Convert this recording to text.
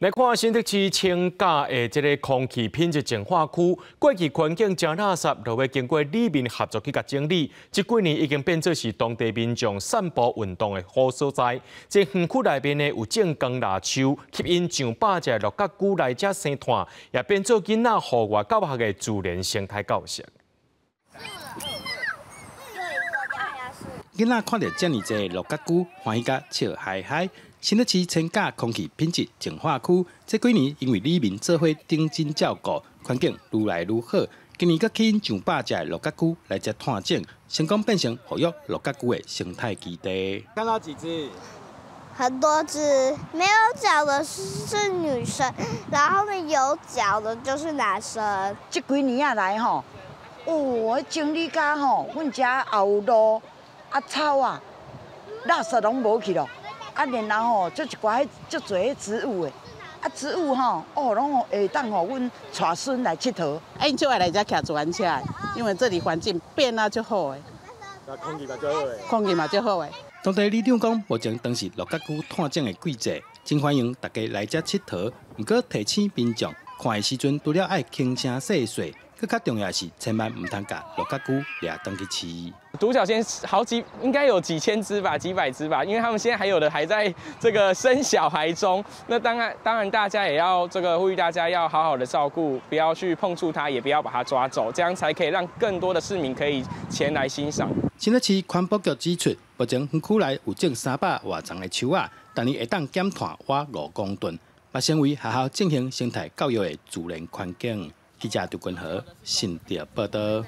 來看新竹市清甲的這个空氣品質淨化區，過去環境誠垃圾，落尾經過里民合作去共整理，這幾年已經變做是當地民眾散步運動的好所在。這園區內面呢有種橄欖樹，吸引上百隻陸角龜來遮生湠，也變做囡仔戶外教學的自然生態教室。囡仔看著遮爾濟陸角龜，歡喜甲笑嗨嗨。新竹市清甲空氣品質淨化區，這幾年因為里民做伙認真照顧，環境愈來愈好。今年閣吸引上百隻陸角龜來遮湠種，成功變成哺育陸角龜的生態基地。看到幾隻？很多隻，沒有腳的是女生，然後呢有腳的就是男生。這幾年仔來吼，哦，整理甲吼，阮遮也有路啊草啊，垃圾攏無去咯。啊，然後吼，足一寡彼足濟彼植物的，啊，植物吼，哦，攏予會當予阮帶孫來𨑨迌。啊，𪜶足愛來遮騎自行車，因為這裡環境變啊足好的。啊，空氣嘛足好的。空氣嘛足好的。當地里長講，目前當是陸角龜湠種的季節，真歡迎大家來遮𨑨迌。毋過提醒民眾，看的時陣除了愛輕聲細說，閣較重要是千萬毋通共陸角龜掠轉去飼。獨角仙好幾應該有幾千隻吧，幾百隻吧，因為他們現在還有的還在這個生小孩中。那當然，當然大家也要這個呼籲大家要好好的照顧，不要去碰觸它，也不要把它抓走，這樣才可以讓更多的市民可以前來欣賞。新竹市環保局指出，目前園區內有種300外叢的樹仔，逐年會當減碳倚5公噸，嘛成為學校進行生態教育的自然環境。記者杜君和新竹報導。